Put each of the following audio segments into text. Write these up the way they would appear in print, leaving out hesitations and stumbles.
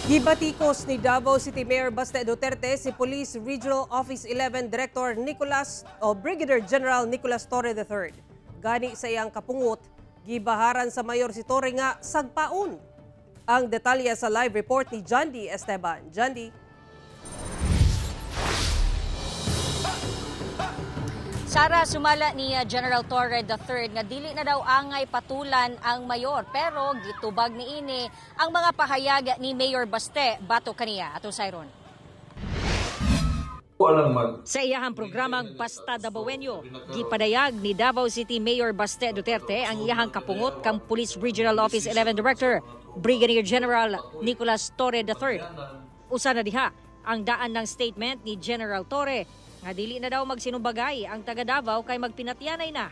Gibatikos ni Davao City Mayor Baste Duterte si Police Regional Office 11 Director Nicolas o Brigadier General Nicolas Torre III. Gani sa iyang kapungot, gibaharan sa mayor si Torre nga sagpaon. Ang detalye sa live report ni Jandy Esteban. Jandy. Sara, sumala ni General Torre III nga dili na daw angay patulan ang mayor, pero gitubag ni ini ang mga pahayag ni Mayor Baste bato kaniya. Atong sayron. Sa iyahang programang Basta Dabawenyo, gipadayag ni Davao City Mayor Baste Duterte ang iyahang kapungot kang Police Regional Office 11 Director Brigadier General Nicolas Torre III. Usa na diha ang daan ng statement ni General Torre nga dili na daw magsinumbagay ang taga Davao kay magpinatyanay na.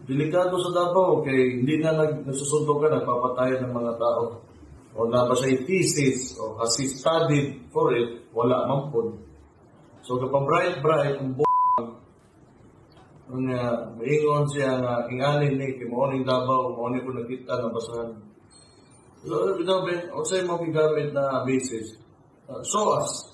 Delikado sa Davao kay hindi na nagsusuntok ka, nagpapatayan ng mga tao. O naba siya thesis o has he studied for it, wala man po. So kapag bright ang nga maingon siya nga inganin ni kay mao ning Davao, mao ni ko nakita na basahan. So bitaw unsay mo gigamit na basis? Show us.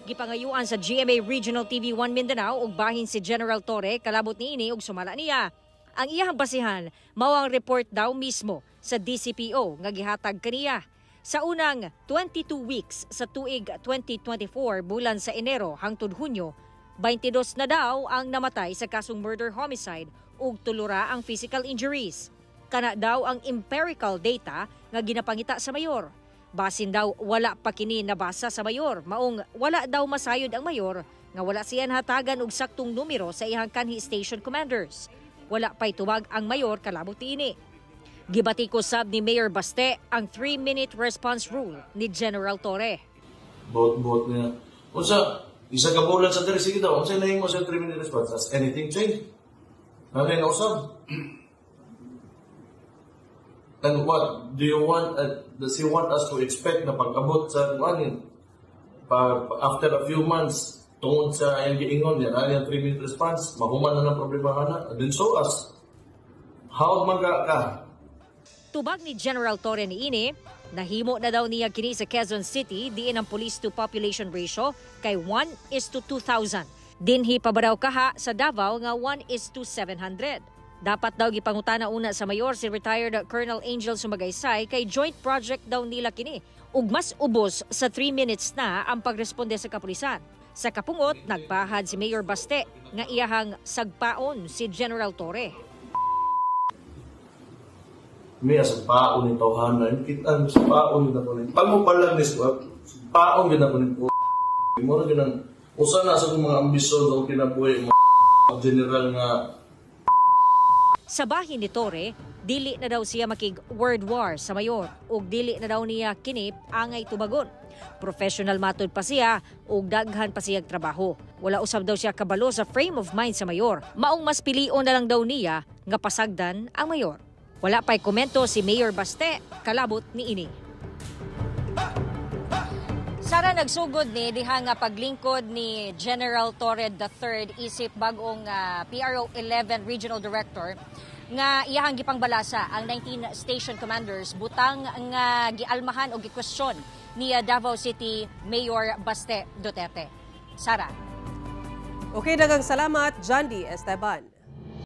Gipangayuan sa GMA Regional TV 1 Mindanao og bahin si General Torre kalabot niini og sumala niya. Ang iyahang basihan mao ang report daw mismo sa DCPO nga gihatag kaniya. Sa unang 22 weeks sa tuig 2024 bulan sa Enero hangtod Hunyo, 22 na daw ang namatay sa kasong murder homicide ug tulura ang physical injuries. Kana daw ang empirical data nga ginapangita sa mayor. Basin daw wala pa kini nabasa sa mayor, maong wala daw masayod ang mayor nga wala siya hatagan og saktong numero sa iyang kanhi station commanders. Wala pa'y tubag ang mayor kalabot niini. Gibatiko sab ni Mayor Baste ang 3-minute response rule ni General Torre. Buot-buot niya. Unsa, isa ka bulan sa diri, sige daw, unsa nahimo sa 3-minute response? Has anything changed? Nanay na usab? And what do you want? Does he want us to expect na pag-abot sa kuanin, pa, after a few months, tungod sa iyang giingon niya, na 3-minute response, mahuman na ng problema na, then show us. How man ka? Tubag ni General Torre niini, nahimo na daw niya kini sa Quezon City, diin ang police to population ratio kay 1:2,000. Dinhi pa ba daw kaha sa Davao nga 1:700. Dapat daw gipangutana una sa mayor si retired Colonel Angel Sumagaysay kay joint project daw nila kini ug mas ubos sa 3 minutes na ang pagresponde sa kapulisan. Sa kapungot, nagbahad si Mayor Baste nga iyahang sagpaon si General Torre. May sagpaon ni tawhana, kita sagpaon ni nako ni. Pag mo palag ni paon gid nako ni po. Mo ra ang usa na sa mga ambisyon o kinabuhi mo general nga. Sa bahin ni Torre, dili na daw siya makig word war sa mayor ug dili na daw niya kinip angay tubagon. Professional matud pa siya ug daghan pa siyang trabaho. Wala usab daw siya kabalo sa frame of mind sa mayor. Maong mas pilion na lang daw niya nga pasagdan ang mayor. Wala pa'y komento si Mayor Baste kalabot ni ini. Sara, nagsugod ni diha nga paglingkod ni General Torre III isip bag-ong PRO 11 Regional Director nga iyahang gipangbalasa ang 19 station commanders, butang nga gialmahan o gikwestiyon ni Davao City Mayor Baste Duterte. Sara. Okay, daghang salamat, Jandy Esteban.